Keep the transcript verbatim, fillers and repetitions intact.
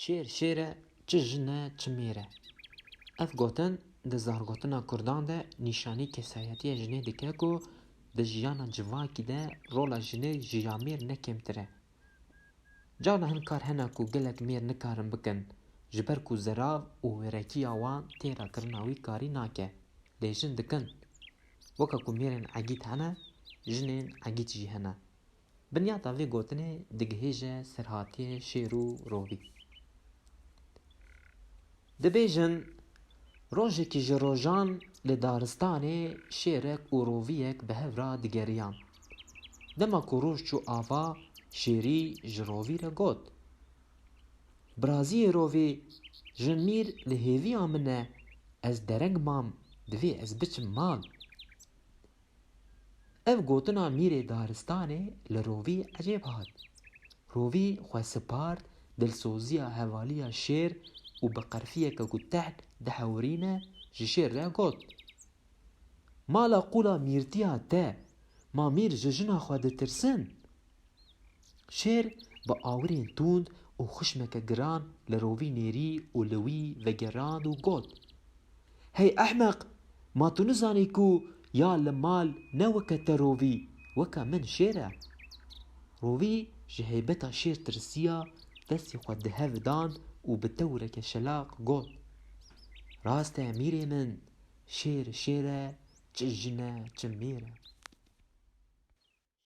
Şêr şêr e, çi jin e, çi mêr e. Ev gotin di zargotina kurdan de nîşanî kesayetiya jinê dike ku di jiyana civakî de rola jinê ji ya mêr ne kêmtir e. Carna hin kar hene ku gelek mêr nikarin bikin, ji ber ku zerav û wêrekiya wan têra kirina wî karî nake. Lê jin dikin. Weke ku mêrên egît hene, jinên egît jî hene. Binyata vê gotinê digihêje serhatiyê şêr û rovî. Dibêjin, rojekî ji rojan li daristanê şêrek û roviyek bi hev re digeriyan. Dema ku roj çû ava, şêrî ji rovî re got, "Biraziyê rovî, ji mîr li hêviya min e, ez dereng mam, divê ez biçim mal." Ev gotina mîrê daristanê li rovî ecêb hat. Rovî xwe sipart dilsoziya hevaliya şêr û bi qerfiyeke ku tehd dihewirîne ji şêr re got, "Mala qûla mîrtiya te, ma mîr ji jina xwe ditirsin?" Şêr bi awirên tund û xişmeke giran li rovî nêrî û li wî vegerand û got, "Hey ehmeq, ma tu nizanî ku ya li mal ne weke te rovî, weke min şêr e?" Rovî ji heybeta şêr tirsiya, destê xwe di hev dan û bi tewreke şelaq got, "Rast e mîrê min, şêr şêr e, çi jin e, çi mêr e."